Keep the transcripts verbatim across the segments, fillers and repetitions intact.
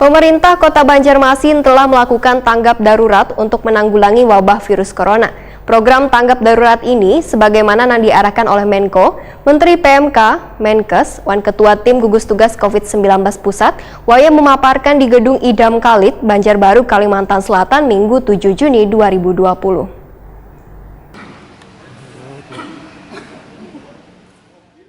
Pemerintah Kota Banjarmasin telah melakukan tanggap darurat untuk menanggulangi wabah virus corona. Program tanggap darurat ini, sebagaimana yang diarahkan oleh Menko, Menteri P M K, Menkes, wan Ketua Tim Gugus Tugas covid sembilan belas Pusat, wayah memaparkan di Gedung Idam Kalit, Banjarbaru, Kalimantan Selatan, Minggu tujuh Juni dua ribu dua puluh.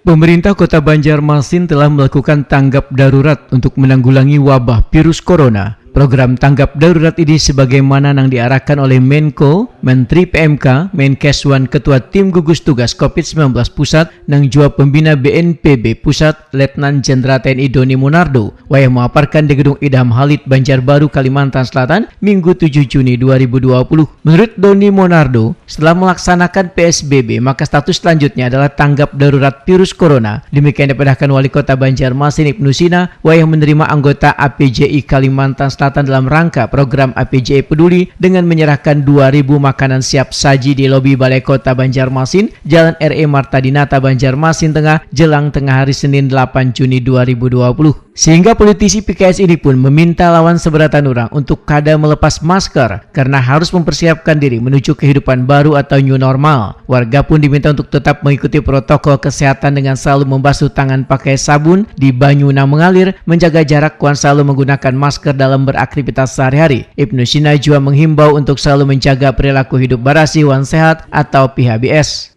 Pemerintah Kota Banjarmasin telah melakukan tanggap darurat untuk menanggulangi wabah virus corona. Program tanggap darurat ini sebagaimana yang diarahkan oleh Menko, Menteri P M K, Menkes wan Ketua Tim Gugus Tugas covid sembilan belas Pusat, nang jua pembina B N P B Pusat, Letnan Jenderal T N I Doni Monardo, wayah memaparkan di Gedung Idam Halit, Banjarbaru, Kalimantan Selatan, Minggu tujuh Juni dua ribu dua puluh. Menurut Doni Monardo, setelah melaksanakan P S B B, maka status selanjutnya adalah tanggap darurat virus corona. Demikian dipadahkan Wali Kota Banjarmasin Ibnu Sina, wayah menerima anggota A P J I Kalimantan Selatan dalam rangka program A P J I Peduli dengan menyerahkan dua ribu makanan siap saji di lobi Balai Kota Banjarmasin, Jalan R E Marta Dinata, Banjarmasin Tengah, jelang tengah hari Senin delapan Juni dua ribu dua puluh. Sehingga politisi P K S ini pun meminta lawan seberatan orang untuk kada melepas masker karena harus mempersiapkan diri menuju kehidupan baru atau new normal. Warga pun diminta untuk tetap mengikuti protokol kesehatan dengan selalu membasuh tangan pakai sabun di banyu nang mengalir, menjaga jarak, wan selalu menggunakan masker dalam beraktivitas sehari-hari. Ibnu Sina juga menghimbau untuk selalu menjaga perilaku hidup barasih wan sehat atau P H B S.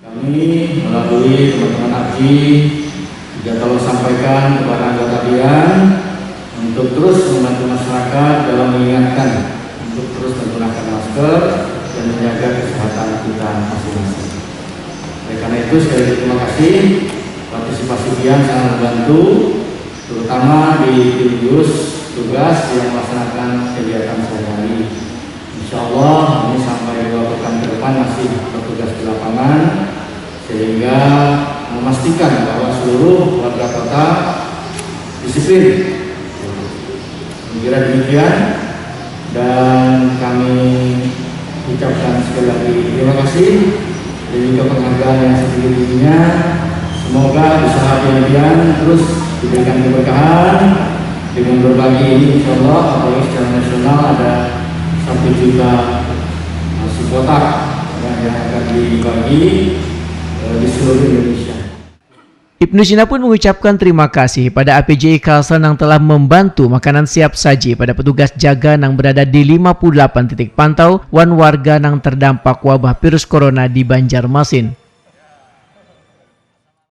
Kami melalui teman-teman A P J I juga tolong sampaikan kepada anggota pian untuk terus membantu masyarakat dalam mengingatkan untuk terus menggunakan masker dan menjaga kesehatan kita masing-masing. Oleh karena itu, sekali lagi terima kasih, partisipasi pian sangat membantu, terutama di tim gugus tugas yang melaksanakan kegiatan sehari-hari. Insya Allah, ini sampai dua pekan ke depan masih bertugas di lapangan, sehingga memastikan bahwa seluruh warga kota disiplin. Kira demikian, dan kami ucapkan sekali lagi terima kasih dan juga penghargaan yang setinggi-tingginya. Semoga usaha pian-pian terus diberikan keberkahan dengan berbagi ini, insya Allah, apalagi secara nasional ada satu juta nasi kotak, ya, yang akan dibagi, eh, di seluruh Indonesia. Ibnu Sina pun mengucapkan terima kasih pada A P J I Kalsel yang telah membantu makanan siap saji pada petugas jaga yang berada di lima puluh delapan titik pantau wan warga yang terdampak wabah virus corona di Banjarmasin.